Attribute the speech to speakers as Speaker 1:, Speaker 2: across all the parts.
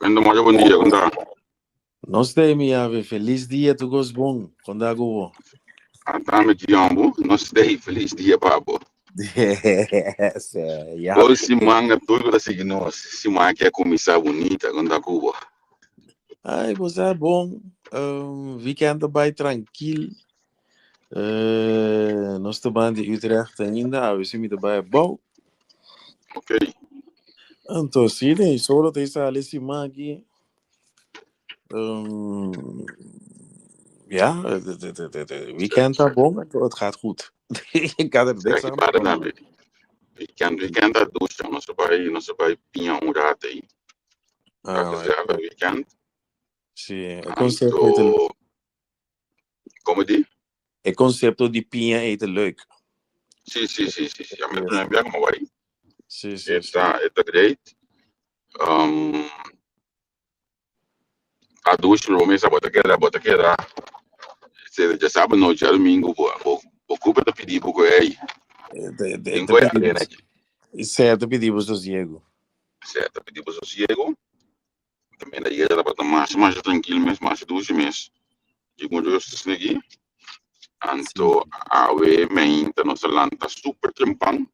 Speaker 1: Kwenda moja bon dia, kon ta?
Speaker 2: Nos ta mi ave, felis dia tu gos bon, kon da ku bo?
Speaker 1: Ata mi tiombo, nos ta felis dia pa bo.
Speaker 2: Yes, ya.
Speaker 1: Bon siman a tur ku ta sigui nos. Siman aki a kuminsá bunita, kon ta ku bo?
Speaker 2: Ai, bo sa bon. Weekend a bai trankil. Nos ta ban di Utrecht ainda, awe si mi ta bai abou.
Speaker 1: Ok.
Speaker 2: Anto si, den solo ta sali siman aki. Ja, de weekend ta bon, het gaat goed. Ik kan er niks aan
Speaker 1: para tambe. Weekend ta dushi, nos a bai piña un rato ei.
Speaker 2: Ah,
Speaker 1: Gezellig weekend.
Speaker 2: Sí, e concepto is
Speaker 1: Anto, kon di?
Speaker 2: E concepto di piña is leuk.
Speaker 1: Si. Ami promé bia ku bai.
Speaker 2: Sí, sí, sí.
Speaker 1: E ta great. A dushi lo mesa bo ta keda. Se ya sabe no djadumingu bo kupa ta pidi bo ko ei. Tin
Speaker 2: Te
Speaker 1: ko
Speaker 2: pidi
Speaker 1: arena aki.
Speaker 2: Sí, ta pidi sosiego.
Speaker 1: Sí, ta pidi sosiego. Tambe na iglesia tabata mas trankil mes, mas dushi mes. I ku rustig aki. Anto awe mainta nos a lanta super trempan,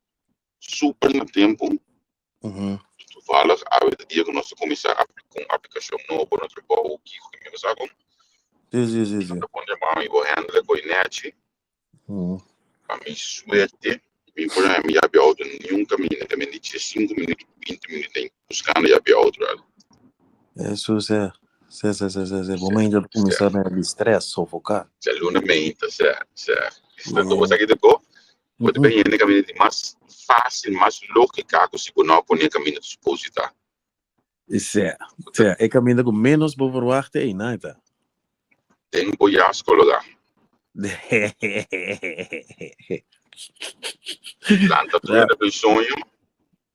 Speaker 1: super na tempu. Toevallig awe ta dia ku nos a kuminsá ku un aplikashon nobo na trabou ku mi sa kon.
Speaker 2: Sí, sí, sí, sí.
Speaker 1: Anto pone mami bo handle ku nechi. Pa mi suerte, mi por mi yabi auto ningun kaminda, tambe di 5 minüt, 20 minüt den buskando yabi auto.
Speaker 2: Eso, sí. Sí. Momento di kuminsá na di stress, sofoká.
Speaker 1: Djaluna mainta, sí. Anto bo sa ki ko? Bo ta bin kaminda di mas fásil, mas lógika ku si bo no pone kaminda suposita.
Speaker 2: Sí. E kaminda ku menos bo verwacht ei, nada.
Speaker 1: Den bo jas kologá. Lanta tur den soño,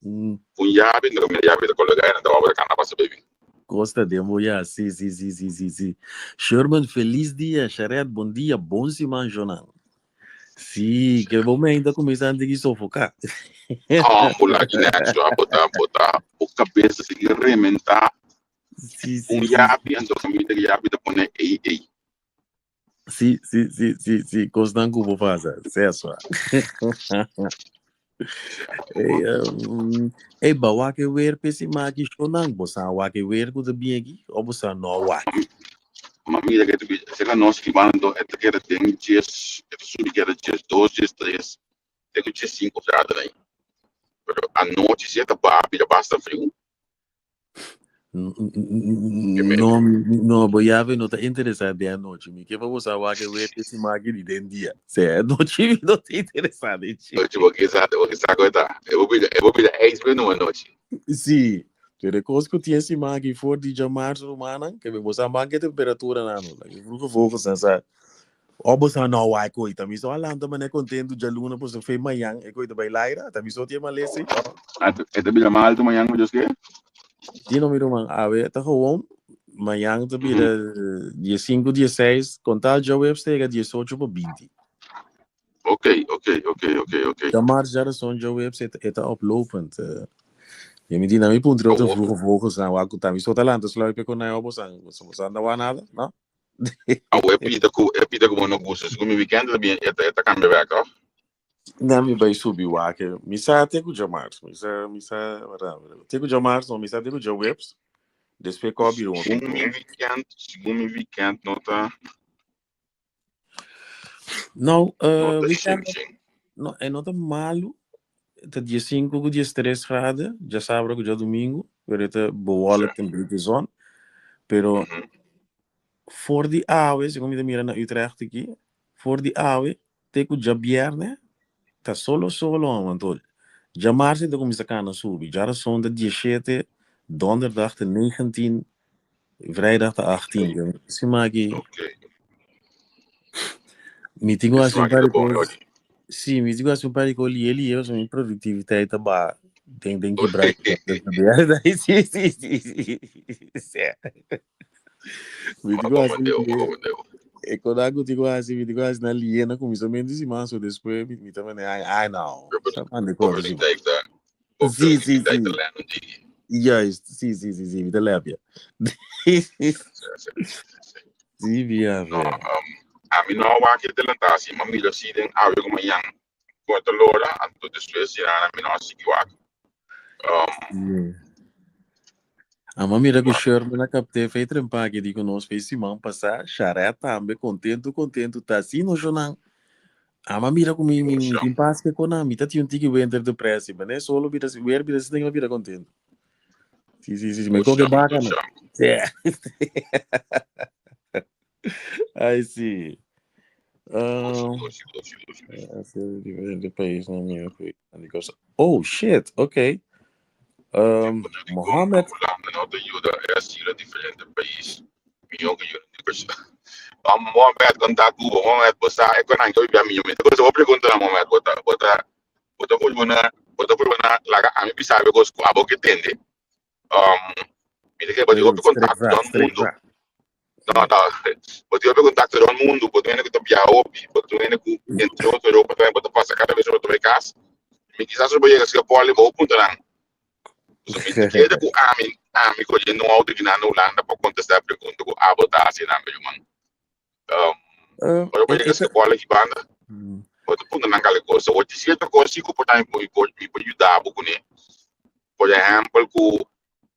Speaker 1: un yabi, no mi yabi ta kologá, e nan ta kana pasa baby.
Speaker 2: Costa de Moya, sí. Sherman, felis dia. Sharet, bon dia. Bon siman, Jonan. Sí, ku momento kuminsando a sofoká.
Speaker 1: Oh, pula aki next, bota, bo kabes sigui rementá. Un yabi, anto kaminda yabi ta pone ei ei.
Speaker 2: Sí. Kosnan ku bo pasa. Seso. Ei, ei, ba wak e weer pe siman aki shonan. Bo sa wak e weer ku ta bin aki? O bo sa no wak?
Speaker 1: Ma mira ku serka nos kibando e ta keda den 10, e ta subi keda 12, 13, te ku 15 grado aí. Pero anochi si ta baha bira basta friu.
Speaker 2: No, bo yabe no ta interesá den anochi. Mi ke pa bo sa wak e weer pe siman aki di den dia. Se anochi mi no ta interesá den chi.
Speaker 1: Anochi bo ke sa ko ta. E bo bira ijs no anochi.
Speaker 2: Sí. Pero kos ku tin siman aki for di djamarsu rumannan, ke bo sa man ke temperatura nano. Like, vroege vogels en sa. O bo sa no wak koi. Ta mi so alanta mane kontentu djaluna po so fe mañan e koi ta bai laira. Ta mi so tie malesi.
Speaker 1: E ta bira mas altu mañan ku Dios ke?
Speaker 2: Dino mi ruman, awe ta gewoon mañan ta bira 15, 16, konta djaweps ta yega 18 pa 20.
Speaker 1: Ok.
Speaker 2: Djamars djarason djaweps e ta oplopend. Je mi di na mi puntra otro vroege vogels na wak ta mi so ta lanta sluip ku na obo san so san da wa nada, no?
Speaker 1: Ah, e pida ku bo no gusta. Segun mi weekend ta bien e ta kambia bèk, toch?
Speaker 2: Na mi bai subi wak. Mi sa te ku djamars, mi sa te ku djamars, no, mi sa te ku djaweps. Despues ko bira un
Speaker 1: Segun mi weekend no ta
Speaker 2: No,
Speaker 1: no ta
Speaker 2: weekend
Speaker 1: shen shen.
Speaker 2: No, e no ta malu. Ta 15 ku 13 graden, djasabra ku djadumingu, pero ta behoorlijk een beetje zon. Pero for di awe, segun mi ta mira na Utrecht aki, for di awe, te ku djabièrnè, ta solo solo, anto djamars ta kuminsá kana subi. Djarason ta 17, donderdag ta 19, vrijdag ta 18. Siman aki mi tin ku hasi un
Speaker 1: Smaak
Speaker 2: par
Speaker 1: ta
Speaker 2: di
Speaker 1: bon,
Speaker 2: kos. Sí, mi tin ku hasi un par di kos lié lié, so mi produktiviteit ta ba den kibra. Sí. Sí. Mi tin ku hasi
Speaker 1: Deu, bom, deu.
Speaker 2: E koda ku tin ku hasi, mi tin ku hasi na lié na kuminsamentu di siman, so despues mi ta mane, ai, ai, no. Sa mande kos.
Speaker 1: Produktiviteit ta
Speaker 2: Sí. Juist, sí, sí, sí, sí, mi ta lepia.
Speaker 1: Sí, sí, sí, sí.
Speaker 2: Sí, via,
Speaker 1: No,
Speaker 2: via.
Speaker 1: ami no a wak e delantá si, ma mira si den awe ku mañan ku ta lora, anto despues ya ami no a sigui wak.
Speaker 2: Sí. Ama mira ku Sherman a kapt'é fei trempaki di ku nos fei siman pasá, Sharet tambe kontentu kontentu ta así no shonan. Ama mira ku mi mi mi tin pas ke konan, mi ta tin un tiki winter depressie, ma ne solo bira si weer bira si den bira kontentu. Sí, sí, sí, sí, me koke baka no. Sí. Ai sí. Diferente pais no mira ku Oh shit, okay. Mohamed.
Speaker 1: Hulanda no ta yuda e asilo diferente pais. Mihó ku yuda di Kòrsou. Mohamed konta ku bo, Mohamed bo sa e konan ke bia mihó mi. Ta kos bo pregunta na Mohamed bo ta bo ta bo ta purba na bo ta purba na laga ami bisa bo kos ku abo ke tende. Mi ta kere bo tin hopi kontakto rònt mundu. No, no. Bo tin hopi kontakto rònt mundu, bo tin hende ku ta biaha hopi, bo tin hende ku entre otro Europa tambe bo ta pasa kada bes bo ta bai kas. Mi kisas bo yega Schiphol bo puntra nan. So mi ta kere ku ami, ami koyendo un outo kinan na Hulanda pa kontestá e pregunta ku abo ta hasi nan, ruman. Ora bo yega Schiphol aki banda, bo ta puntra nan kal kos. Awor tin sierto kos si ku por ta mi por mi por yuda bo kuné. Por ehèmpel ku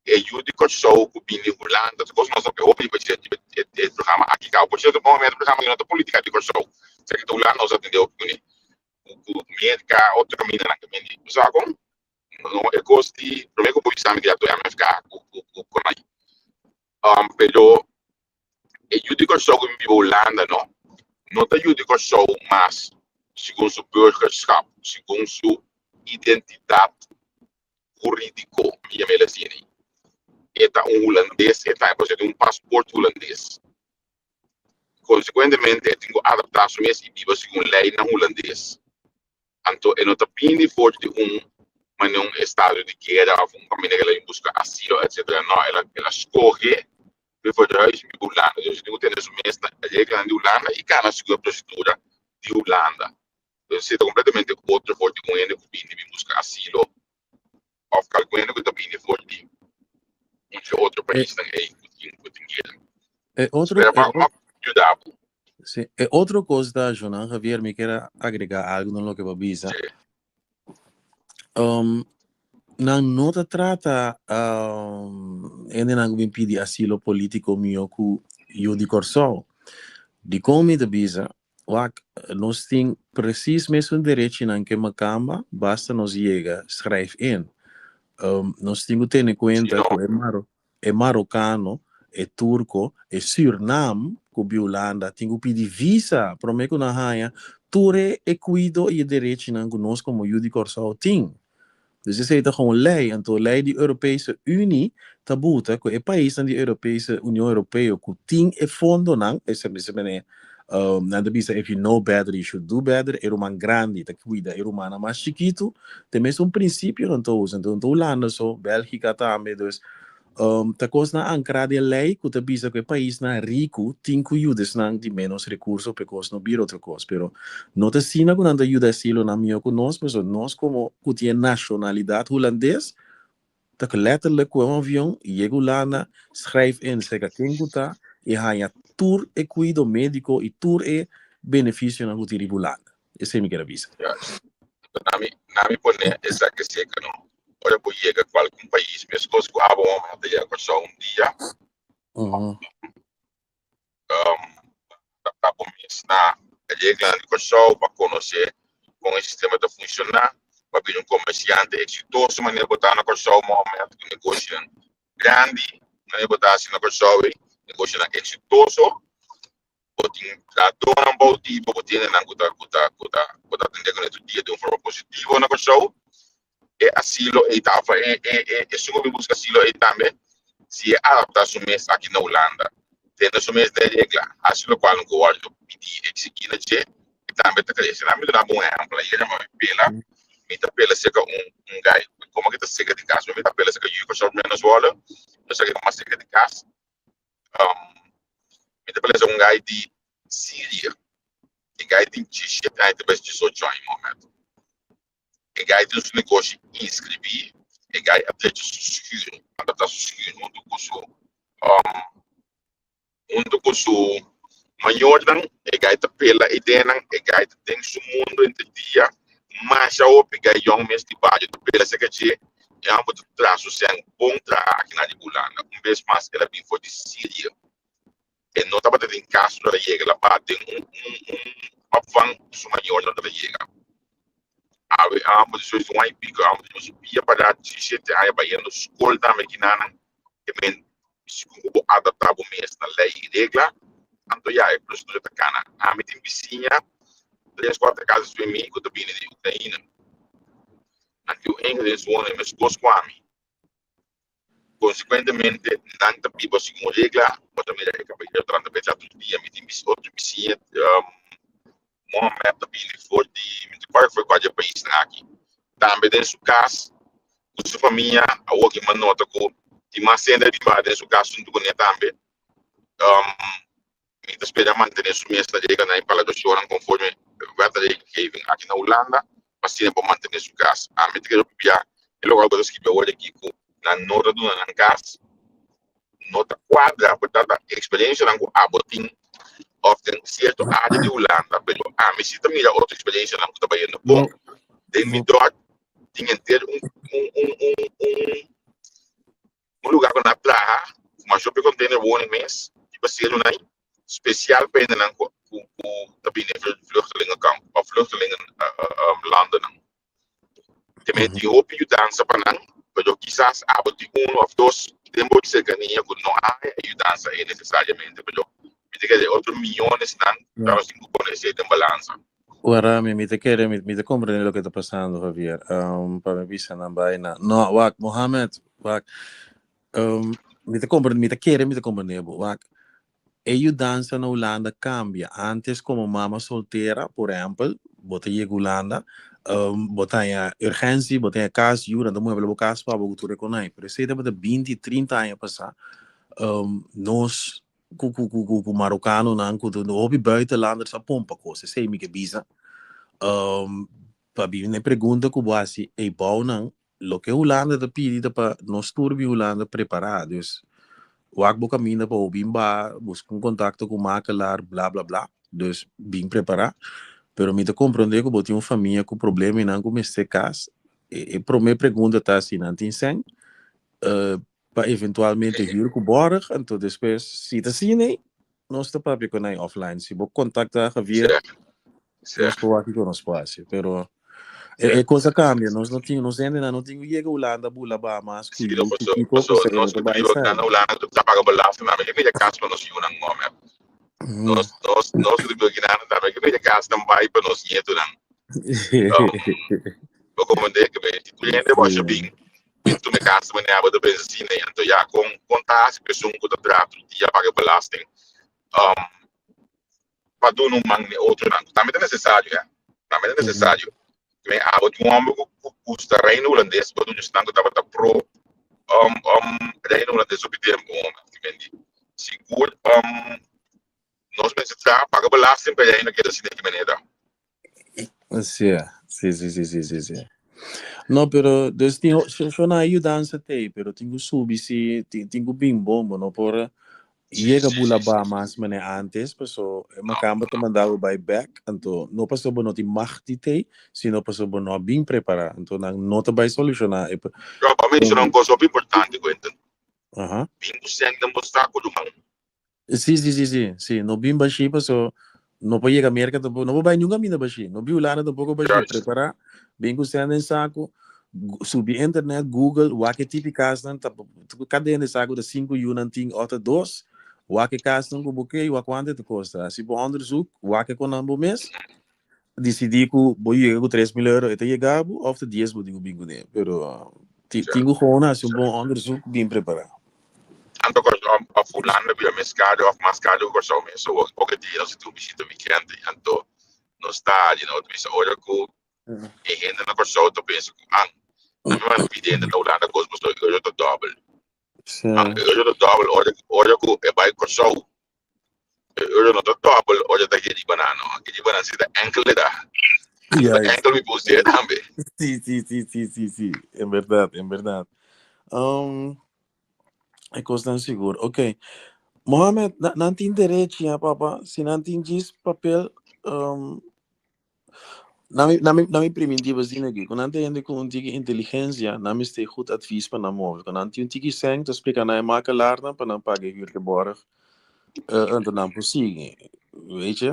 Speaker 1: e yu di Kòrsou ku bini Hulanda, tur kos nos ta hopi riba dje riba e programa aki kaba. Por sierto, bon e programa aki no ta politika di Kòrsou, esaki ta Hulanda nos a atendé hopi kuné, ku Merka, otro kamindanan ku bini. Bo sa kon? No e kos di promé ku bo bisa mi di ato MFK ku ku ku konai. Pero e yu di Kòrsou ku biba Hulanda no, no ta yu di Kòrsou mas segun su burgerschap, segun su identidat hurídiko, mi yama el asina. E ta un hulandes, e ta pasobra e tin un pasport hulandes. Konsekuentemente e tin ku adaptá su mes i biba segun leinan hulandes. Anto e no ta bini for di un manera un estado di guera of un kaminda ku el a bin buska asilo etcetera. No, el a el a skohe pa e verhuis biba Hulanda. Dus e tin ku tene su mes na e reglanan di Hulanda i kana segun e prosedura di Hulanda. Entonces ta completamente otro for di un hende ku bini bin buska asilo of kalkun hende ku ta bini for di un dje otro paisnan ei ku tin ku tin guera.
Speaker 2: E otro,
Speaker 1: Spera
Speaker 2: e
Speaker 1: pa
Speaker 2: otro,
Speaker 1: yuda bo.
Speaker 2: sí, e otro kos ta, Jonan Javier, mi kier a agrega algo na loke bo a bisa.
Speaker 1: Sí.
Speaker 2: Nan no ta trata hendenan ku bin pidi asilo polítiko mihó ku yu di Kòrsou. Dikon mi ta bisa? Wak, nos tin precies mesun derechinan ke makamba, basta nos yega schrijf in. Nos tin ku tene kuenta ku e maro e marokano, e turko, e sürnam ku bi Hulanda tin ku pidi visa promé ku nan haña tur e e kuido i e derechinan ku nos komo yu di Kòrsou tin. Dus esei ta gewoon lei. Anto lei di Europese Unie ta buta ku e paisnan di Europese Union Europeo ku tin e fondonan, esei mester mene nan ta bisa if you know better you should do better, e ruman grandi ta kuida e rumannan mas chikitu, ta e mesun prinsipio nan ta usa. Anto no ta Hulanda so, Bèlgika tambe. Dus Ta kosnan ankrá den lei ku ta bisa ku e paisnan riku tin ku yuda esnan di ménos rekurso pa e kos no bira otro kos. Pero no ta asina ku nan ta yuda asilonan mihó ku nos, pasobra nos komo ku tin e nashonalidat hulandes ta letterlijk ku un avion i yega Hulanda, schrijf in serka ken ku ta i haña tur e kuido médiko i tur e benefisionan ku tin riba Hulanda. Esei mi kier a bisa.
Speaker 1: Juist. Nami, nami pone esaki seker no. Ora bo yega kualkun pais meskos ku abo homber ta yega Kòrsou un dia, adaptá bo mes na e reglanan di Kòrsou pa konosé kon e sistema ta funshoná, pa bira un komersiante eksitoso manera bo ta na Kòrsou mohamed ku negoshinan grandi manera bo ta hasi na Kòrsou ei, negoshinan eksitoso. Bo tin trahadónan bou di bo, bo tin hendenan ku ta ku ta ku ta ku ta atendé ku nan tur dia di un forma positivo na Kòrsou. E asilo ei ta afa e e e esun ku bin buska asilo ei tambe si e adaptá su mes aki na Hulanda, tene su mes den regla, hasi lokual nan ku wòrdu pidí eksigí na dje, e tambe ta krese. Nan mi duna bo un ehèmpel, ayer mi pela, mi ta pela serka un un gai, komo ke ta serka di kas, mi ta pela serka yu Kòrsou menos wòrdu, esaki ta mas serka di kas. Mi ta palesa un gai di Siria. E gai tin 17 aña, ta bes 18 aña, Mohamed. E gai tin su negoshi inskribí. E guy a drecha su schuur, adapta su schuur hunto cu su um, hunto cu su mayornan. E guy ta pela ideanan, e guy ta den su mundo entre dia. Masha hopi guy yong mes di bario ta pela cerca dje. E homber ta traha su sèn bon traha aki na di Hulanda. Un bes mas el a bin for di Syrië. E no tabata den cas ora el a yega, el a baha den un un un opvang su mayornan tabata yega. Awe e homber di sois un aña y pico, e homber tin su pia para 17 aña bayendo scol tambe kinanan. Ke men segun ku bo adaptá bo mes na lei i regla, anto ya e prosedura ta kana. Ami tin bisiña tres kuater kasas for mi ku ta bini di Ukraina. Nan tin un ingredientswoning meskos ku ami. Konsekuentemente, nan ta biba segun regla. Bo ta mira e kabayero tranta pensa tur dia. Mi tin otro bisiña, Mohamed ta bini for di, mi ta kòrda for kua di e paisnan aki. Tambe den su kas ku su famia. Awor ki mi a nota ku tin mas hende a biba den su kas huntu kuné tambe. Mi ta spera mantené su mes na reglanan i palabrashonnan konforme wet en regelgeving aki na Hulanda pa asina por mantené su kas. Ami ta kere pubia e lokual ku ta skibi awor aki ku nan no ta duna nan kas no ta kuadra ku ta eksperensianan ku abo tin òf den sierto área di Hulanda, pero ami si ta mira otro eksperensianan ku ta bayendo bon. Den mi dòrp tin henter un un un un un Un lugar ku nan a traha ku masho pe container woning mes i pa seru nan spesial pa hendenan ku ku ta bini di vluchtelingenkamp of vluchtelingenlandennan. Te mester tin hopi yudansa pa nan, pero kisas abo tin uno of dos den bo serkania ku no a haña e yudansa ei nesesariamente, pero mi ta kere otro miyonesnan ta tin ku pone esei den balansa.
Speaker 2: Wara mi, mi ta kere, mi, mi ta comprende loke ta pasando, Javier. Pa mi bisa nan baina. No, wak, Mohamed, wak. Mi ta comprende, mi ta kere, mi ta comprende bo. Wak, e yudansa na Hulanda cambia. Antes, como mama soltera, por ehempel, bo ta yega Hulanda, bo ta haña urgentie, bo ta haña cas, yu, nan ta muebla bo cas pa bo ku tur e konai. Pero esei tabata 20, 30 aña pasá. Nos ku ku ku ku ku marokanonan ku ta hopi buitenlanders a pompa kos esei mi ke bisa pa bini na e pregunta ku bo hasi ei bounan loke Hulanda ta pidi ta pa nos tur bin Hulanda prepara dus wak bo kaminda pa bo bin baha buska un kontakto ku makelaar bla bla bla dus bin prepara pero mi ta kompronde ku bo tin un famia ku problemanan ku mester kas e prome pregunta ta si nan tin sèn. Pa eventualmente huur ku borg, anto despues si ta asina ei, nos ta papia ku nan offline. Si bo kontakta Javier, nos por wak kiko nos por hasi. Pero e kos a kambia, nos no tin, nos hendenan no tin ku yega Hulanda bula baha mas ku yu ku kiko
Speaker 1: pasobra no ta bai sa. Na Hulanda ta paga belasting tambe, ke media kas pa nos yunan ngome. Nos nos nos ku ta biba kinan tambe ke media kas nan bai pa nos ñetunan. Bo komprende ke tur hende bo a bin. Bin tuma e casa manera bo ta pensa asina y anto ya con con ta haci cu esun cu ta traha tur dia paga belasting um pa duna un man n'e otronan cu tambe ta necesario ya tambe ta necesario me abo tin un homber cu cu gusta reino hulandes bo ta un esnan cu tabata pro um um reino hulandes hopi tempo kimendi sigur um nos mester traha paga belasting pa e reino keda asina di ki manera.
Speaker 2: Sí, sí, sí, sí, sí, sí, sí. No, pero dus tin so na ayudanza te, pero tin ku subi si, tin, tin ku bin bombo, no por yega bula ba mas mane antes, paso e makamba ta manda bo bai back, anto no paso bo no tin mag di te, sino paso bo no a bin prepara, anto nan no ta bai soluciona e
Speaker 1: Rob, a menciona un cos hopi importante, Quentin. Bin ku sèn den bo saco, ruman.
Speaker 2: Sí, sí, sí, sí, sí. No bin bashí paso no por yega Merca tampoco. No por bai niun caminda bashí. No bin Hulanda tampoco bashí. Prepara, bin cu sèn den saco, subi internet, Google, wak e tipo casnan, ta cada hende sa cu ta cinco yunan tin of ta dos, wak e casnan cu bo ke y wak cuanto e ta costa. Haci bo onderzoek, wak e con nan bo mes, dicidi cu bo yega cu 3000 euro e ta yega bo of ta dies bo tin cu bin cune. Pero tin cu gewoon haci un bon onderzoek, bin prepara.
Speaker 1: Tanto Kòrsou òf Hulanda bira mes karo òf mas karo ku Kòrsou mes. So oke dia nos a tin un bishita wikènt anto nos ta you know ta bisa ora ku e hende na Kòrsou ta pensa ku an ami manda pidi hende na Hulanda kos pasobra e euro ta dòbel. An e euro ta dòbel ora ora ku e bai Kòrsou e euro no ta dòbel ora ta heri banano. Heri banano si ta enkele da.
Speaker 2: Juist.
Speaker 1: Enkel mi puse tambe.
Speaker 2: Sí, sí, sí, sí, sí, sí. En berdad, en berdad. E kosnan sigur. Ok. Mohamed, nan tin derechi, ja, papa. Si nan tin djis papel, na mi priminti bazin aki. Ku nan ta hende ku un tiki inteligensia, nan mester goed advies pa nan move. Ku nan tin un tiki sèn, ta splika nan e makelaarnan pa nan paga e huurgeborg. Anto nan por sigui. Weet je,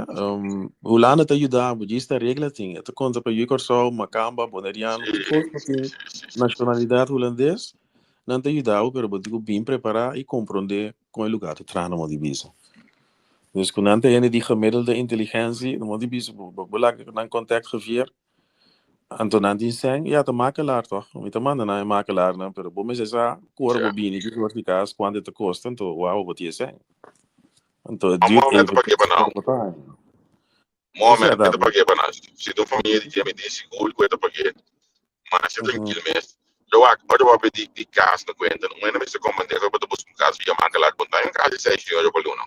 Speaker 2: Hulanda ta yuda bo, djis ta regla tin. E ta konta pa yu Kòrsou, Makamba, Boneriano, tur kos ku tin nashonalidat hulandes, nan ta yuda bo, pero bo tin ku bin prepará i komprondé kon e lugá ta traha na modo di bisa. Dus ku nan ta hende di gemiddelde inteligentie, na modo di bisa bo bo laga nan contact gevier, anto nan tin sèn, ya ta makelaar tòg, mi ta manda nan e makelaarnan, pero bo mester sa ku ora bo bini ki soort di kas, kuantu e ta kosta, anto wou bo tin e sèn. Anto e duurt
Speaker 1: Mohamed,
Speaker 2: even
Speaker 1: pa ke pa
Speaker 2: ora
Speaker 1: nan?
Speaker 2: bo ta haña.
Speaker 1: Mohamed, e ta pagu'é pa nan. Si ta un famia di dje, mi tin sigur ku e ta pagu'é. Masha trankil mes. Lo wak, ora bo a pidi di kas na kuenta, un hende mester komprendé ku bo ta buska un kas via makelaar. Bo no ta haña un kas di 6 euro pa luna.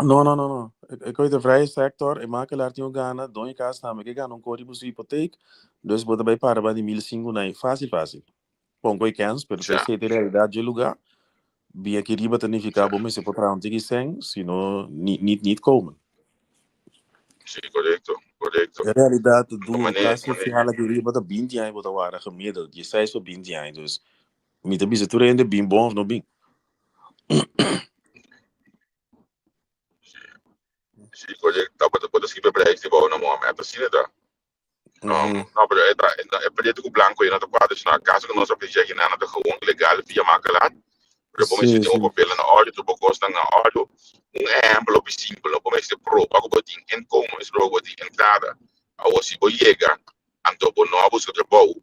Speaker 2: No, no, no, no. E koe ta vrije sector, e makelaar tin un gana, doño kas tambe ke gana un kor riba su hipoteek, dus bo ta bai para ba di 1500 na fácil fácil. Pon koe kens, pero ta esei ta e realidat dje lugá. Bia aki riba ta nifiká bo mester por traha un tiki sèn, si no ni niet niet komen.
Speaker 1: Sí, korekto, korekto.
Speaker 2: E realidat ta duru, kas sosial aki riba ta 20 aña bo ta wara gemiddeld, 16 pa 20 aña, dus mi ta bisa tur hende bin bon of no bin.
Speaker 1: Sí, korekto. Tabata bo ta skibi e prijs di bou na Mohamed, asina ta. No, pero e ta, e preto ku blanko ei no ta kuadra, sino akaso ku nos a pidi aki nan ta gewoon legal via makelaar. Pero bo mester tin bo papelnan na òrdu, tur bo kosnan na òrdu. Un ehèmpel hopi simpel, no? Bo mester proba ku bo tin inkomen, bo mester proba ku bo tin entrada. Awor si bo yega, anto bo no a buska trabou,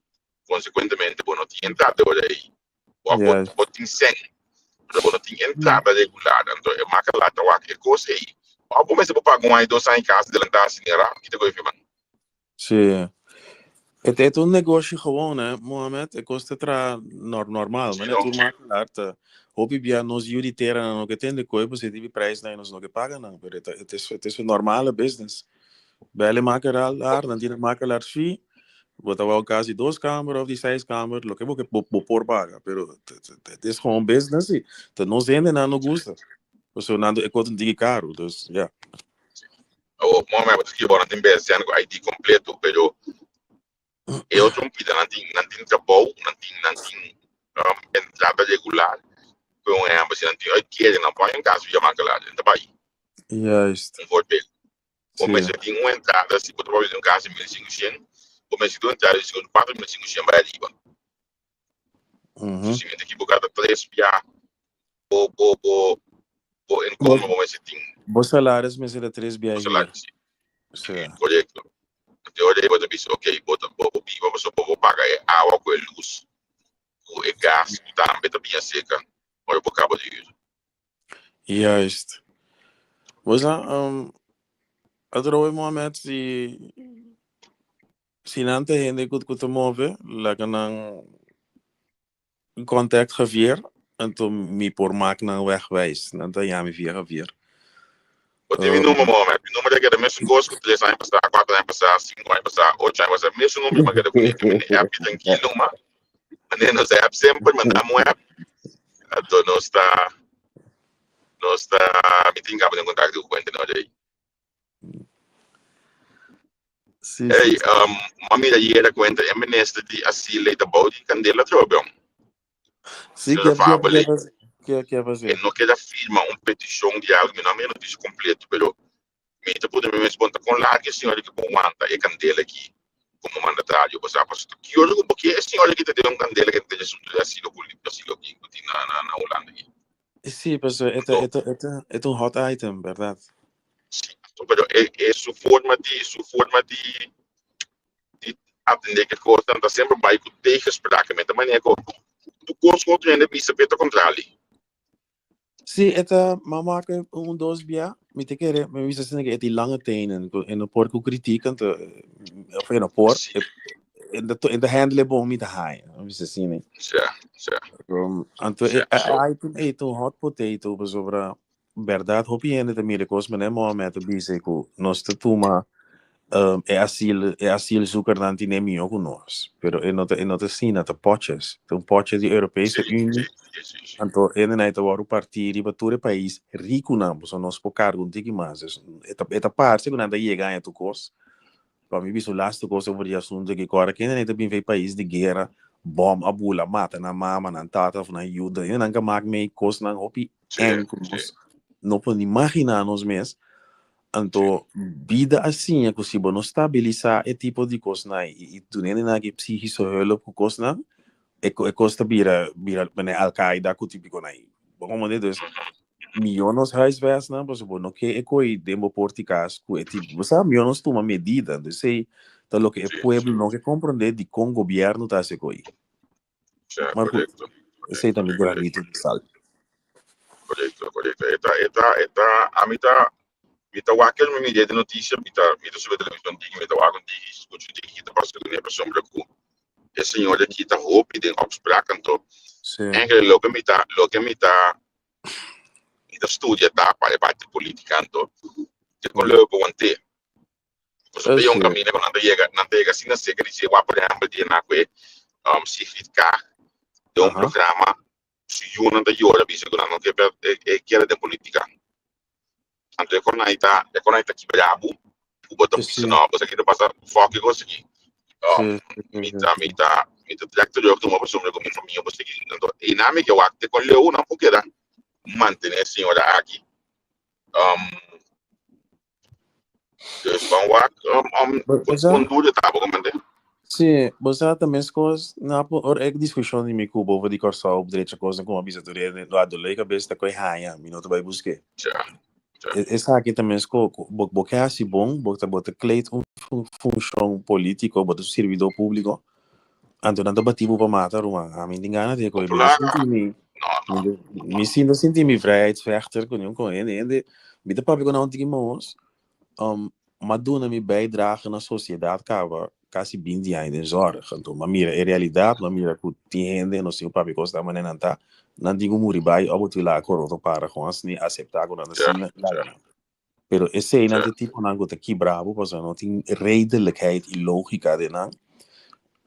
Speaker 1: konsekuentemente bo no tin entrada e ora ei. Bo bo tin sèn, pero bo no tin entrada regular. Anto e makelaar ta wak e kos ei. Òf bo mester bo paga un aña, dos aña kas delantá asina rap, kita ku e firman.
Speaker 2: Sí. E ta un negoshi gewoon hè, Mohamed. E kos ta traha normal.
Speaker 1: Sí,
Speaker 2: Manera
Speaker 1: no.
Speaker 2: tur makelaar ta hopi bia nos yu di tera nan no ke tende koe pasobra e dibi prijsnan nos no ke paga nan. Pero e ta su normale business. Bel e makelaar, nan tin e makelaar fee. Bo ta wou kas di dos kamer of di seis kamer, loke bo ke bo por paga. Pero het is gewoon business i ta nos hendenan no gusta. Pasobra nan e kos ta un tiki karu. Dus ja.
Speaker 1: Awor, Mohamed, bo ta skirbi bo nan tin BSN ku ID kompleto, pero e otro pida nan tin nan tin trabou, nan tin nan tin entrada regular. Por un ehempel, si nan tin uitkering, nan por haña un kas via makelaar, nan ta bai.
Speaker 2: Juist.
Speaker 1: Un voorbeeld. Bo mester tin un entrada, si bo ta papia di un kas di 1500, bo mester tin un entrada di sigur 4500 bai ariba. Si mi ta ekiboká ta tres bia bo bo bo bo inkomen bo mester tin.
Speaker 2: Bo salaris mester ta tres bia
Speaker 1: Bo
Speaker 2: hier.
Speaker 1: salaris, si. Korekto. Anto e ora ei bo ta bisa ok bo ta bo biba pasobra bo por paga e awa ku e lus ku e gas ku tambe ta biña seka ora bo kaba di huur.
Speaker 2: Juist. Bo sa, atrobe Mohamed si Si nan ta hende ku ta move, laga nan contact Javier, anto mi por mak nan wegwijs. Nan ta yami via Javier.
Speaker 1: Bo tin mi number, Mohamed. Mi number ta keda mesun kos ku 3 aña pasá, 4 aña pasá, 5 aña pasá, 8 aña pasá. Mesun number mi a keda kuné. Ke mende app mi trankilo, ma. Mane nos app semper, manda mi un app. Anto nos ta, mi tin kaba den kontakto ku kuenta no dei.
Speaker 2: Sí.
Speaker 1: Hey, m'a mira ayera kuenta e minister di asilo ei ta bou di kandela atrobe.
Speaker 2: Sí,
Speaker 1: Señora
Speaker 2: ke ke
Speaker 1: Fabel
Speaker 2: ke
Speaker 1: ei,
Speaker 2: fasi? Ke ke
Speaker 1: e
Speaker 2: fasi?
Speaker 1: no keda firma un petishon di algu, mi no a mira notisia kompleto, pero mi ta puntra mi mes, bon ta kon largu e señora aki por wanta e kandela aki komo mandatario? Bo sa, pasobra ki ora ku bo ke e señora aki ta den un kandela ke ta den asuntu di asilo ku asilo aki ku tin na Hulanda aki.
Speaker 2: Sí, pasobra e ta
Speaker 1: Anto,
Speaker 2: e ta e ta e ta un hot item, bèrdat?
Speaker 1: Sí, pero e su forma di atendé ke kosnan ta semper bai ku tegenspraak. Mi ta manera ku tur kos ku otro hende bisa p'e ta kontrali.
Speaker 2: Sí, e ta mama ke un dos bia, mi ta kere, mi bisa asina ke e tin lange tenen, ku e no por ku kritik, anto, of e no por, e ta handle bon mi ta haña, mi bisa asina. Anto e item ei ta un hot potato pasobra Berdad hopi hende ta mira e kos manera Mohamed a bisa ku nos ta tuma E asiel e asielzoekernan tin e mihó ku nos, pero e no ta e no ta asina, ta potjes. Ta un potje di Europese Unie, anto hendenan ta wòrdu partí riba tur e pais rikunan, pasobra nos por karga un tiki mas. Dus e ta e ta parse ku nan ta yega haña tur kos. Pa mi bisa un lastu kos over di e asuntu aki, ku ora ku hendenan ta bin for e pais di guera, bòm a bula mata nan mama, nan tata òf nan yu, hendenan ka mak mei kosnan hopi eng ku nos no por ni imaginá nos mes. Anto bida a siña ku si bo no stabilisá e tipo di kosnan i duna hendenan aki psíkiso hulp ku kosnan, e e kos ta bira bira manera Al Qaeda ku típikonan ei. Bo komprendé? Dus mihó nos huisvèstnan pasobra bo no ke e koi den bo porta di kas ku e tipo. Bo sa mihó nos tuma medida. Entonces esei ta loke e pueblo no ke komprendé dikon gobièrnu ta hasi e koi.
Speaker 1: Ja,
Speaker 2: Maar goed,
Speaker 1: korekto.
Speaker 2: esei ta mi granito di sal.
Speaker 1: Korekto, korekto. E ta, e ta, e ta, ami ta, mi ta wak mi mira de noticia, mi ta subi televishon tiki, mi ta wak un tiki, skucha un tiki kita pasa ku ne, pasobra ku e señor aki ta hopi den opspraak, anto eigenlijk loke mi ta studia ta pa e parti politica, anto te kon leu pa want'é. Pasobra ta un kaminda ku nan ta yega asina serka di dje. Wak por ehèmpel di nan ku e Sigrid Kaag den un programa, su yunan ta yora bisa ku nan no ke pa e keda den politika. Anto e kon nan ta kibra bo ku bo ta bisa no bo sa ki ta pasa fòk e kos aki. Mi ta mi ta mi ta trèk terug tuma pasobra ku mi famia bo sigui. Anto einan mi ke wak te kon leu nan por keda mantené e señora aki. Dus van wak
Speaker 2: Bo sa,
Speaker 1: kon duro ta bo komende.
Speaker 2: Sí, bo sa ta meskos na po ora ek diskushon di mi ku boven di Kòrsou op drecha kosnan ku mi a bisa tur hende, lo a dolé kabes ta koi haña, mi no ta bai busk'é. Esaki ta mesko ku bo ke hasi bon, bo ta kleed un funshon polítiko, bo ta un sirbidó públiko, anto nan ta bati bo pa mata ruman. Ami tin gana di e koi, mi no sinti mi, mi si no sinti mi vrijheidsvechter ku niun kon hende, hende mi ta papia ku nan un tiki mahos, m'a duna mi bijdrage na sosiedat kaba kasi 20 aña den zorg, anto m'a mira e realidat, m'a mira ku tin hende nos tin ku papia kos ta manera nan ta, nan tin ku muri bai òf bo tin laga koroto para kon asina aseptá ku nan ta asina laga nan. Pero eseinan ta e tiponan ku ta kibra bo pasobra no tin redelijkheid i lógika den nan.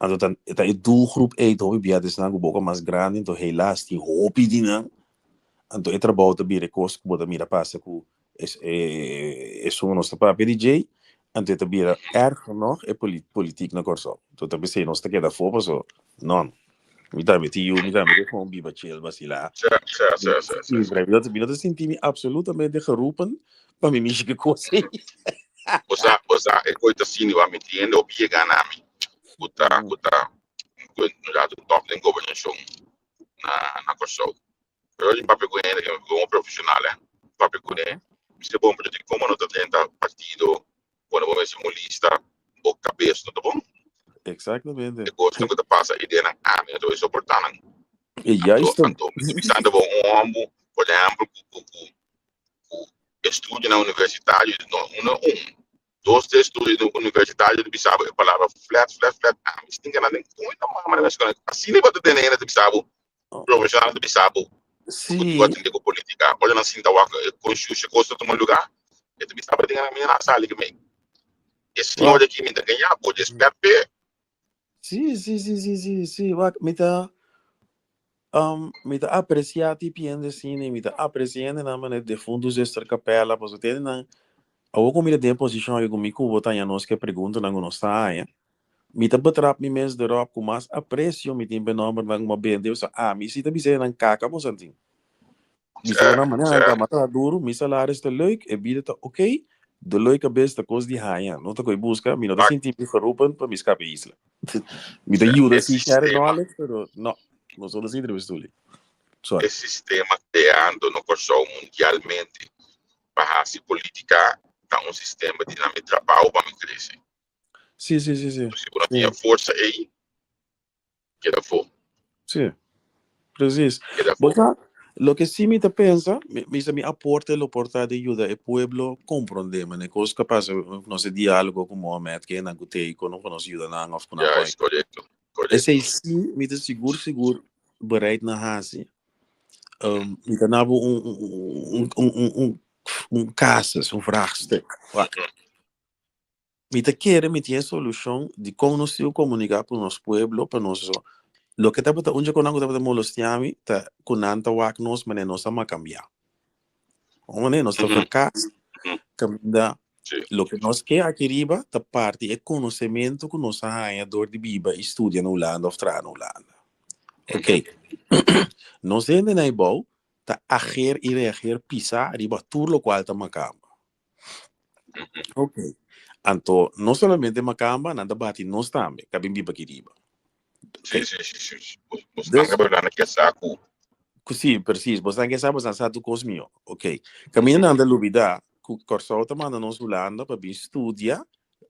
Speaker 2: Anto ta ta e doelgroep ei ta hopi bia esnan ku boka mas grandi, anto helaas tin hopi di nan. Anto e trabou ta bira e kos ku bo ta mira pasa ku es e esun ku nos ta papia di djei, anto e ta bira erger nog e politiek na Kòrsou. Anto ta p'esei nos ta keda afó pasobra no, mi tambe tin yu, mi tambe ke kon biba chill basilá. Mi no ta sinti mi absolutamente geroepen pa mi mishi ke kos ei.
Speaker 1: Bo sa e koi ta sini wa mi tin hende hopi yega na mi ku ta ku no top den gobernashon na Kòrsou. Pero mi papia ku hende komo profeshonal, eh. Papia ku ne. Mi se bon, pero di komo no ta drenta partido, cuando bo mester un lista, bo kabes no ta bon.
Speaker 2: Exactamente.
Speaker 1: E kosnan ku ta pasa ideanan ami no ta bai soportá nan.
Speaker 2: E
Speaker 1: Anto,
Speaker 2: juist.
Speaker 1: anto, mi ta bisando bo un homber, por ehèmpel, ku estudionan universitario, no, uno un, dos, tres estudio universitario ta bisa bo e palabra flat, flat, flat. Ami stinka nan den kon ta mama na meskla. Asina bo ta tene hende ta bisa bo, profeshonal ta bisa bo, ku atende ku politika. Ora nan sinta wak kon shusha kos ta tuma lugá, e ta bisa bo den nan mi na sali ku mi. E señor aki mi ta gaña bo, respet p'e.
Speaker 2: Sí. Wak, mi ta apresiá tipo hende asina, mi ta apresiá hendenan manera defuntu zuster Capella, pasobra te hendenan awor ku mi ta den posishon aki ku mi ku bo ta haña nos ke preguntanan ku nos ta haña, mi ta betrap mi mes derop ku mas apresio mi tin p'e nòmbernan ku mi a bende, pasobra ami si ta bisa hendenan kaka boso a tin. Bisa nan manera nan ta traha duru, mi salaris ta leuk, e bida ta oké, de leuke kabes ta kos di haña, no ta ko'i buska, mi no ta sinti mi geroepen pa mi skapa e isla. Mi ta yuda
Speaker 1: E
Speaker 2: si share
Speaker 1: sistema
Speaker 2: knowledge, pero no, nos no ta sinti riba stoel. Sorry.
Speaker 1: E sistema kreando na Kòrsou mundialmente pa hasi politika ta un sistema di nan mi trabou pa mi krese. Si bo no tin e forsa ei, keda afó.
Speaker 2: Sí, precies.
Speaker 1: Keda
Speaker 2: Bo
Speaker 1: afó.
Speaker 2: sa, loke sí mi ta pensa, mi sa mi aporte lo por ta di yuda e pueblo komprondé, manera kos ku a pasa nos e diálogo ku Mohamed, ke nan ku t'ei kono ku nos yuda nan òf ku nan
Speaker 1: Juist, korekto.
Speaker 2: Esei sí mi ta sigur sigur bereid na hasi. Mi ta na bo un casus, un vraagstuk. Wak. Mi ta kere mi tin e solushon di kon nos tin ku komuniká ku nos pueblo pa nos loke tabata un dje ku nan ku tabata molestiá mi ta ku nan ta wak nos manera nos a makambiá. Un manera nos ta verkas kaminda loke nos ke aki riba ta parti e konosementu ku nos a haña dor di biba i studia na Hulanda òf traha na Hulanda. Ok. Nos hende na ebou ta ager i reager pisá riba tur lokual ta makamba. Ok. Anto, no solamente makamba, nan ta bati nos tambe, ka bin biba aki riba.
Speaker 1: Sí, sí, sí, sí. sí. Bos Dus, tanga Hulanda ke sa ku.
Speaker 2: ku sí, precies. Bos ke sa, bos sa tu kos mio. Ok. Kaminda nan ta lubida ku Kòrsou ta manda nos Hulanda pa bin studia,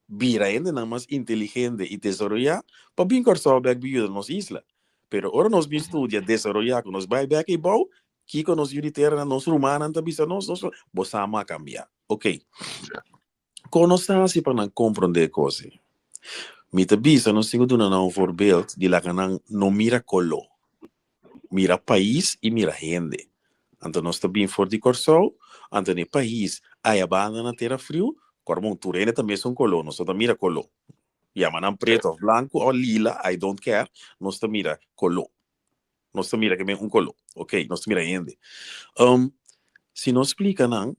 Speaker 2: bira hendenan mas inteligente i desaroyá, pa bin Kòrsou bèk bin yuda nos isla. Pero ora nos bin studia, desaroyá, ku nos bai bèk eibou, kiko nos yu di teranan, nos rumannan ta bisa nos? Nos, bo sa ama kambia. Ok. Kon nos ta hasi pa nan komprondé e kos ei? Mi ta bisa nos tin ku duna nan un voorbeeld di laga nan no mira koló, mira pais i mira hende. Anto nos ta bin for di Kòrsou, anto na e pais aya banda na tera friu, kòrda bon tur hende ta mesun koló, nos no ta mira koló. Yama nan pretu òf blanku òf lila, I don't care, nos ta mira koló. Nos ta mira ke men un koló. Ok, nos ta mira hende. Si nos splika nan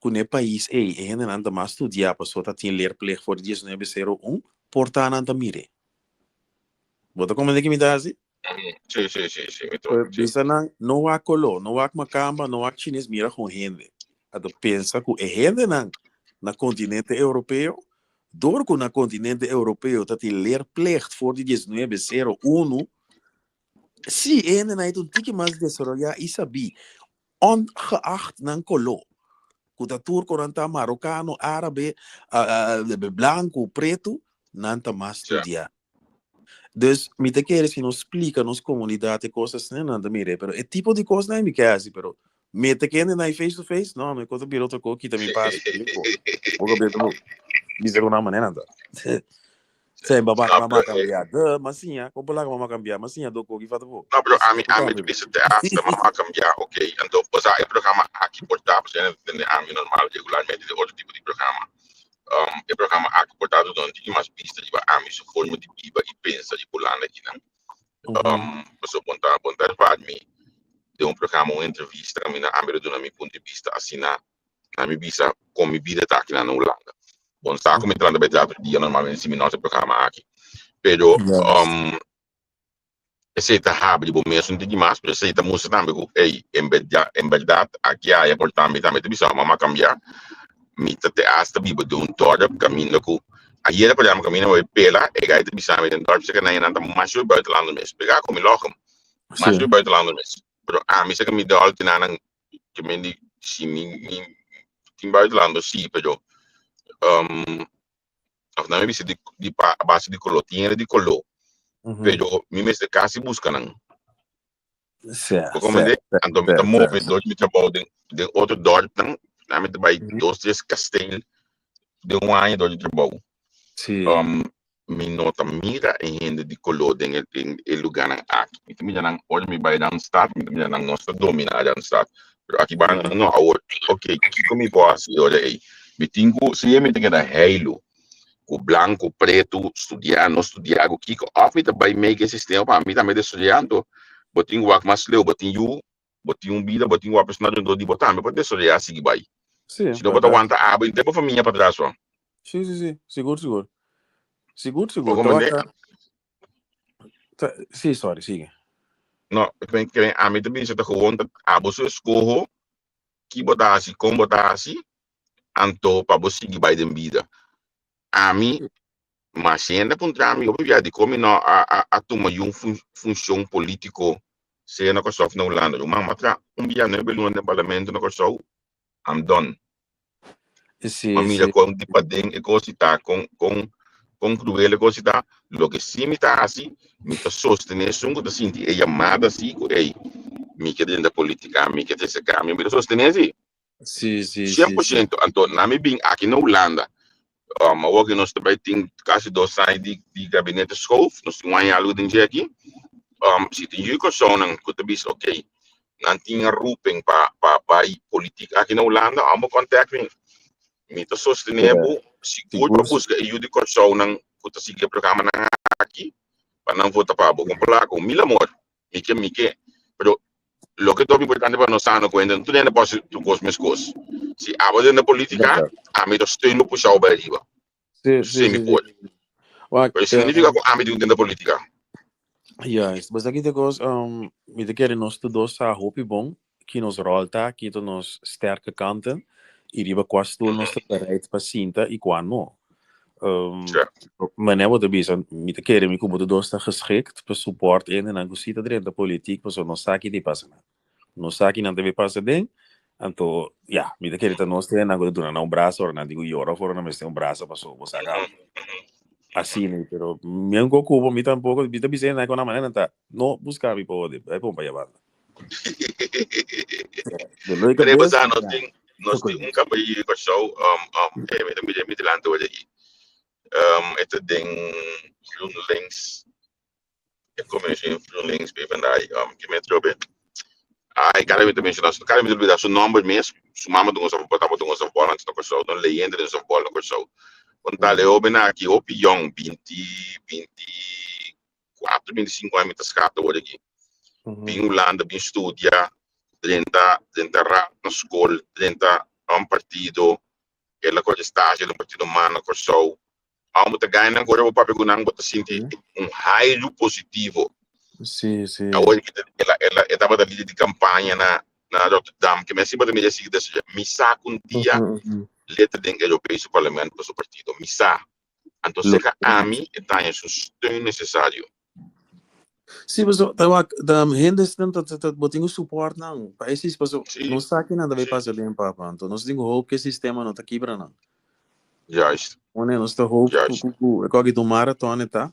Speaker 2: ku na e pais ei e hendenan ta mas studiá pasobra ta tin leerplicht for di 1901, por ta nan ta mir'é. Bo ta komprendé ki mi ta hasi?
Speaker 1: Sí, sí, sí, sí, mi ta, sí.
Speaker 2: Bisa nan, no wak koló, no wak makamba, no wak chines, mira kon hende. Anto pensa ku e hendenan na kontinente europeo, dor ku na kontinente europeo ta tin leerplicht for di 1901, sí, e hendenan ei ta un tiki mas desaroyá i sabí. Ongeacht nan koló, ku ta turko nan ta, marokano, árabe, blanku, pretu, nan ta mas studiá. Dus mi ta kere si nos splika nos komunidat e kos asina, nan ta mira e, pero e tipo di kosnan ei mi ke hasi, pero mete kende nan ei face to face, no, mi kos ta bira otro kos, kita mi pas, bo ka bira bisa ku nan manera nan ta. Sey baba
Speaker 1: No,
Speaker 2: mama
Speaker 1: pero,
Speaker 2: cambia. De, ma siña, kon por laga mama cambia? Ma siña do koki fata po.
Speaker 1: No, pero ami te bisa te hasta mama cambia, ok. Anto, o sea, e programa aki por ta, pasobra e tende ami normal regularmente den otro tipo di programa. E programa aki por ta duna un tiki mas bista riba ami su forma di biba i pensa riba Hulanda akinan. Pasobra bon ta, bon ta ervaar mi den un programa, un entrevista kaminda ami lo duna mi punto di bista asina Na mi bisa kon mi bida ta aki na Hulanda. Bon sa ku mi ta lanta bai teatro dia normalmente si mi no hasi programa aki. Pero esei ta habri bo mes un tiki mas, pero esei ta mustra tambe ku ey, en berdad, en berdad aki aya por tambe tambe ta bisa mama kambia. Mi ta te hasta biba den un dorp kaminda ku ayera por ejemplo kaminda mi bai pela e gai ta bisa mi den dorp seka nan nan ta masha hopi buitenlander mes. Pega ku mi lòk him. Masha hopi buitenlander mes. Pero ami seka mi dòl tin nan ke men di si mi mi tin buitenlander si pero of nan mi bisa di di pa a base di color tin hende di color pero mi mester casi busca nan. Bo comprende? Anto mi ta move door di mi trabou den den otro dorpnan nan mi ta bai dos tres kasteel den un aña door di trabou. Mi no ta mira e hende di koló den e den e lugánan aki. Mi ta mira nan ora mi bai Randstad, mi ta mira nan nos ta dominá Randstad. Pero aki banda no. Awor, oké, kiko mi por hasi ora ei? Mi tin ku, sea mi ta keda heilu ku blanku, pretu, studiá, no studiá, ku kiko, òf mi ta bai make e sistema pa mi tambe ta studiá. Anto bo tin ku wak mas leu, bo tin yu, bo tin un bida, bo tin wak persona rondó di bo tambe pa desaroyá sigui bai.
Speaker 2: Sí,
Speaker 1: Si no bo ta
Speaker 2: bèrdat.
Speaker 1: wanta abo henter bo famia patras bo.
Speaker 2: Sí, sí, sí, sigur, sigur. Sigur,
Speaker 1: Bo
Speaker 2: sigur.
Speaker 1: comprende?
Speaker 2: Tabata, ta, sí, sorry, sigue.
Speaker 1: No, ik ben, ik ben, ami ta bisa ta gewoon ta abo su eskoho ki bo ta hasi, kon bo ta hasi, anto pa bo sigui bai den bida. Ami, ma si hende a puntra mi hopi bia dikon mi no a a a tuma yun fun funshon politiko sea na Kòrsou òf na Hulanda, ruman, m'a traha un bia nuebe luna den parlamento na Kòrsou, I'm done.
Speaker 2: Sí,
Speaker 1: Ma mira
Speaker 2: sí.
Speaker 1: kon di paden e kos ta, kon kon kon kruel e kos ta. Loke sí mi ta hasi, mi ta sostené esun ku ta sinti e yamada sí ku ey, mi ke drenta politika, mi ke trese kambio, mi ta sostené sí.
Speaker 2: Sí, sí,
Speaker 1: Sien
Speaker 2: sí,
Speaker 1: por
Speaker 2: sí.
Speaker 1: siento. Anto na mi bin aki na Hulanda, awor ku nos ta bai tin kasi 2 aña di gabinete Schoof, nos tin un aña algu den dje aki. Si tin yu kòrsounan ku ta bisa ok, nan tin a roeping pa bai politik aki na Hulanda, amo contact mi. Mi ta sostené bo sigur pa buska e yu di Kòrsounan ku ta sigui e programanan aki pa nan vota pa bo. Kon polaco, mil amor. Mi ke, mi ke. Pero loke ta hopi importante pa nos sa no ku hende no tur hende por hasi tur kos meskos. Si abo den e politika, ami ta steun bo pusha bo bai ariba.
Speaker 2: Sí,
Speaker 1: Esei mi por.
Speaker 2: Wak,
Speaker 1: Pero significa ku ami tin ku den e politika.
Speaker 2: Juist. Basta ki te kos, mi ta kere nos tur dos sa hopi bon ki nos ròl ta, ki ta nos sterke kanten i riba kua stul nos ta bereid pa sinta i kua no. Manera bo ta bisa, mi ta kere mi ku bo tur dos ta geschikt pa support hendenan ku si ta drenta politiek pasobra nos sa ki ta pasa nan. Nos sa ki nan ta bay pasa den, anto ya, mi ta kere ta nos hendenan ku ta duna nan un brasa ora nan tin ku yora of ora nan mester un brasa pasobra bo sa kaba. Asina, pero mi a ku bo, mi tampoko, mi ta bisa hendenan ku nan manera nan ta no buska mi pa hode, bay pon pa yabanda. De leuke
Speaker 1: Meneer
Speaker 2: bes,
Speaker 1: Bazaar, nos
Speaker 2: ja.
Speaker 1: tin, nos tin un caballo di Kòrsou, mi ta mira mi delante ora aki. E ta den GroenLinks, e commissie GroenLinks PvdA, ki mi a trobe. Ai, cada mi ta menciona, cada mi ta olbida su nomber mes, su mama ta un softball, tabata un softball antes na Kòrsou, un leyenda den softball na Kòrsou. Kon tal e hoben aki, hopi yong, 20, 24, 25 aña mi ta scata ora aki. Bin Hulanda, bin studia, drenta, drenta rap na skol, drenta un partido, el a kohe stage den un partido man na Kòrsou. Amo bo ta gana nan ora bo papia ku nan bo ta sinti un hairu positivo.
Speaker 2: Sí, sí.
Speaker 1: Awor el a, el a, e tabata lider di kampaña na, na Rotterdam, ke mi a siba ta mira sigui ta mi sa ku un dia leta den Europees Parlement pa su partido. Mi sa. Anto serka ami e taña su steun necesario.
Speaker 2: Sí, paso, ta wak, da hende stem ta, ta, ta, bo tin ku support nan. Pa e sis, paso, no sa kinan ta bay pasa den, papa. Anto nos tin ku hoop ku e sistema no ta kibra nan.
Speaker 1: Juist.
Speaker 2: One, nos ta hoop ku, ku, ku e koki ta un marathon e ta.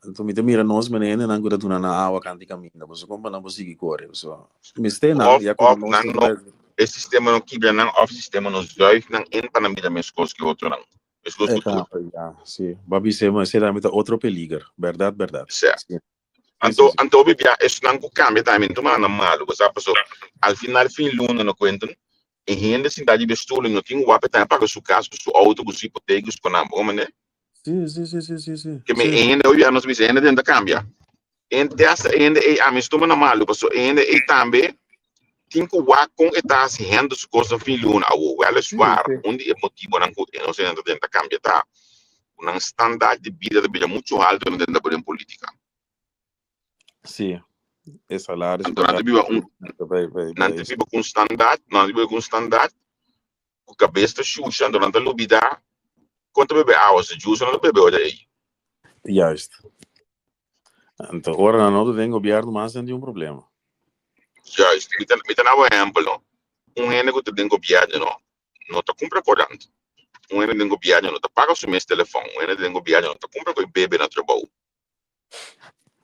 Speaker 2: Anto mi ta mira nos mene hendenan ku ta duna nan awa kanti kaminda. Paso kompa nan por sigui kore. Paso, mester nan,
Speaker 1: Of,
Speaker 2: ya ku
Speaker 1: of
Speaker 2: nos
Speaker 1: nan
Speaker 2: ta
Speaker 1: no, e sistema no kibra nan, of sistema no zuig nan in pa nan bira meskos ku e otronan. Meskos ku tur.
Speaker 2: Ja, sí. Ba bisa ma esei tambe ta otro peliger. Berdad, berdad.
Speaker 1: Sí.
Speaker 2: Sí.
Speaker 1: Anto, anto bibia esnan ku kambia tambe no tuma nan malu, bo sa, paso al final fin luna no kuentan e hende sintá riba e stoel no tin wap e tambe paga su kas ku su outo ku su hipotek ku su konam, bo comprende?
Speaker 2: Sí.
Speaker 1: Ke me e hende hoy bia nos bisa e hende den ta kambia. En te hasta e hende ei ami tuma nan malu paso e hende ei tambe tin ku wak kon e ta hasi hende su kosnan fin luna awo. Weliswaar un di e motibonan ku nos hende den ta kambia ta ku nan standaard di bida ta bira muchu haltu nan den ta pone politika.
Speaker 2: Sí, e salaris
Speaker 1: Anto nan ta biba un nan ta biba ku un standaard, nan ta biba ku un standaard ku kabes ta shusha, anto nan ta lubida kon ta bebe awa, si juice nan ta bebe ora ei.
Speaker 2: Juist. Anto ora nan no ta den gobierno mas nan tin un problema.
Speaker 1: Juist. Mi ta na bo ehempel no. Un hende ku ta den gobierno no, no ta kumpra korant. Un hende den gobierno no ta paga su mes telefòn. Un hende den gobierno no ta kumpra ku e bebe na trabou.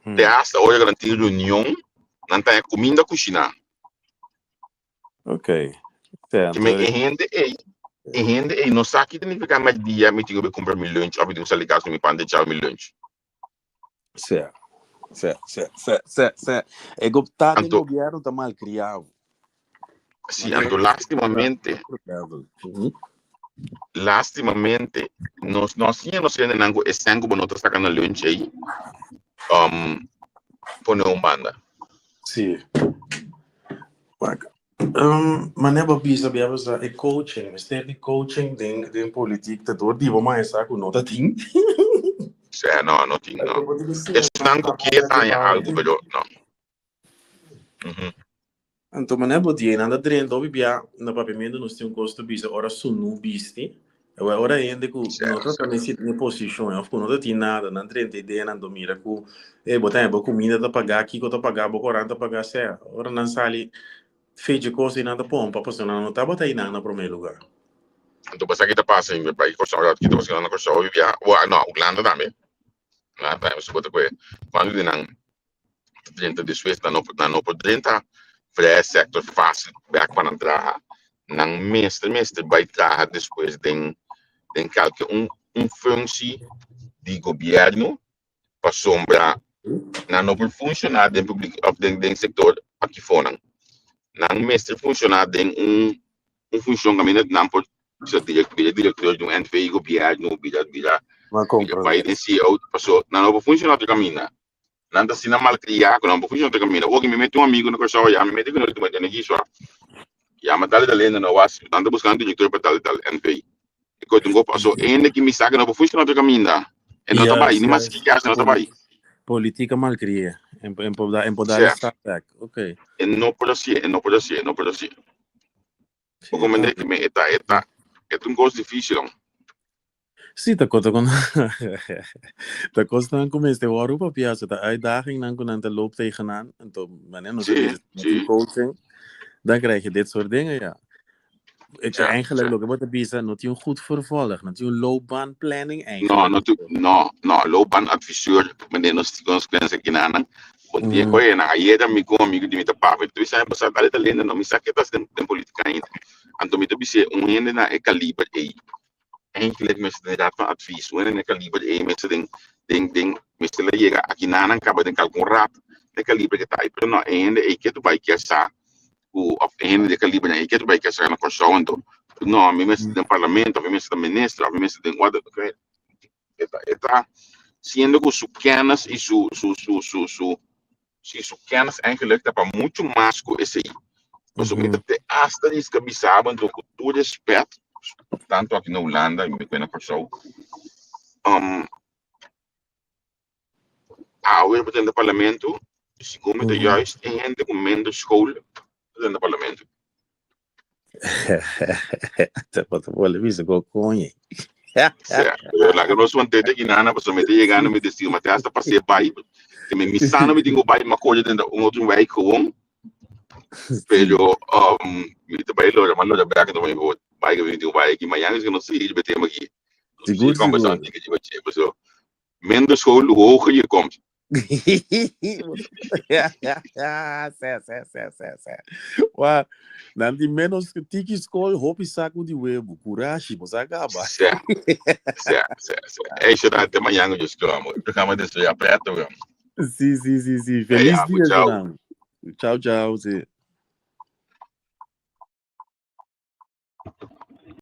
Speaker 1: Te hasta ora ku nan tin reunion, nan ta haña kuminda kushiná.
Speaker 2: Ok.
Speaker 1: Ke men e hende ei, e hende ei no sa ki ta nifiká mèrdia mi tin ku bai kumpra mi lunch òf mi tin ku sali kas ku mi pan de chau mi lunch.
Speaker 2: Sè, sè, sè, sè, sè, sè. E go ta den gobierno ta malkriá.
Speaker 1: Sí, anto lastimamente, lastimamente, nos no siña nos hendenan ku e sèn ku bo no ta saka na lunch ei, pone un banda.
Speaker 2: Sí. Wak. Manera bo bisa bia basa e coaching, mester di coaching den den politiek ta dor di bo maestra ku no ta tin.
Speaker 1: Sí, no, no tin, no. Esnan ku kier haña algu, pero no.
Speaker 2: Anto manera bo di nan ta drenta hopi bia na papiamentu nos tin un kos ta bisa ora sunu bisti Awor ora hende ku no ta ta ne posishon òf ku no ta tin nada nan drenta idea nan ta mira ku e bo ta bo kuminda ta pagá kiko ta pagá bo koran ta pagá sea ora nan sali fecha kos ei nan ta pompa pasobra nan no tabata einan na promé lugá.
Speaker 1: Anto bo sa ki ta pasa mi bai Kòrsou ki ta pasa na Kòrsou hopi bia no Hulanda tambe Hulanda tambe su bo ta kohe kuantu di nan ta drenta despues nan no nan no por drenta vrije sector fácil bek pa nan traha nan mester mester bai traha despues den den kalke un un functie di gobierno pasobra nan no por funciona den publiek of den den sector aki fonan nan mester funciona den un un funcion kaminda nan por. So directeur di un NV gobierno, bira bira
Speaker 2: Ma
Speaker 1: bira
Speaker 2: comprende.
Speaker 1: bai den CEO, paso nan no por funciona otro caminda. Nan ta asina malcriá ku nan no por funciona otro caminda. Oki mi mete un amigo na Kòrsou ya, mi mete ku no tuma energia so. Ya ma tal tal hende no was, nan ta buscando director pa tal tal NV. E koe tungo paso hende ki mi sa ku no por funciona otro caminda. E no ta bai, ni mas ki no ta bai.
Speaker 2: Politica malcria. En en por en por dar
Speaker 1: Sea.
Speaker 2: stap back. Okay.
Speaker 1: E no por así, e no por así, e no por así.
Speaker 2: Sí,
Speaker 1: Como me que me eta eta eta un kos difícil.
Speaker 2: Sí, ta kota kon ta kosnan ku mester wòrdu papia, so ta uitdagingnan ku nan ta loop tegenaan. Anto, wanneer nos
Speaker 1: Sí,
Speaker 2: bezig met die
Speaker 1: sí.
Speaker 2: coaching, dan krijg je dit soort dingen, ja. Ik,
Speaker 1: Ja,
Speaker 2: eigenlijk,
Speaker 1: ja.
Speaker 2: loke bo ta bisa, no tin un goed vervolg, no tin un loopbaanplanning
Speaker 1: No,
Speaker 2: eigenlijk.
Speaker 1: no, tu, no, no, loopbaanadviseur, meneer nos nos pensa que nana. Bom dia,
Speaker 2: Mm.
Speaker 1: koe na ayer mi com amigo di mi ta papia, tu sabe passar tal tal lenda, no mi sa que tas den, den política ainda. Anto mi ta bise un hende na e kaliber ei. Eigenlijk mester den raad van advies, un hende na e kaliber ei mester den den den mester la yega aki nanan kaba den kalkun raad de kaliber ke ta ei, pero no, e hende ei ke tu bai kier sa ku of e hende de kaliber ei ke tu bai kier sa na Kòrsou anto. No, mi mester den parlamento, mi mester ta minister, mi mester den wat, e ta siendo ku su kennis i su su su su su si su kennis eigenlijk ta pa mucho mas ku esei. Pasobra mi ta te hasta riska bisa bo anto ku tur respet, tanto aki na Hulanda i mi na Kòrsou, um, awe bo ta den parlamento, segun mi ta juist e hende ku minder school ta den parlamento.
Speaker 2: Te bota bola bisa go coño.
Speaker 1: Sea, pero laga nos mantente aki nana, pasobra mi ta yegando mi destino, ma te hasta pasé bai, ke mi mi sa no mi tin ku bai, mi a kohe den un otro wijk gewoon, pero um, mi ta bai lora, mi a lora bek, anto mi bo bai ke mi tin ku bai aki, mañana nos sigui riba e tema aki. Nos sigui
Speaker 2: Sigur,
Speaker 1: kombersá
Speaker 2: sigur.
Speaker 1: un tiki riba dje, pasobra minder school, hoe hoger je komt.
Speaker 2: Se, se, se, se, se. Wa, nan di menos tiki skol, hopi saku di webu. Kurashi, bo sa kaba.
Speaker 1: Se, se, se, se. Ey, será te mañana yo scromo. Programa de estoy apreto, bro.
Speaker 2: Sí, sí, sí, sí.
Speaker 1: Hey,
Speaker 2: Feliz
Speaker 1: amo,
Speaker 2: dia,
Speaker 1: chao.
Speaker 2: Zoran. Chao, chao, sí.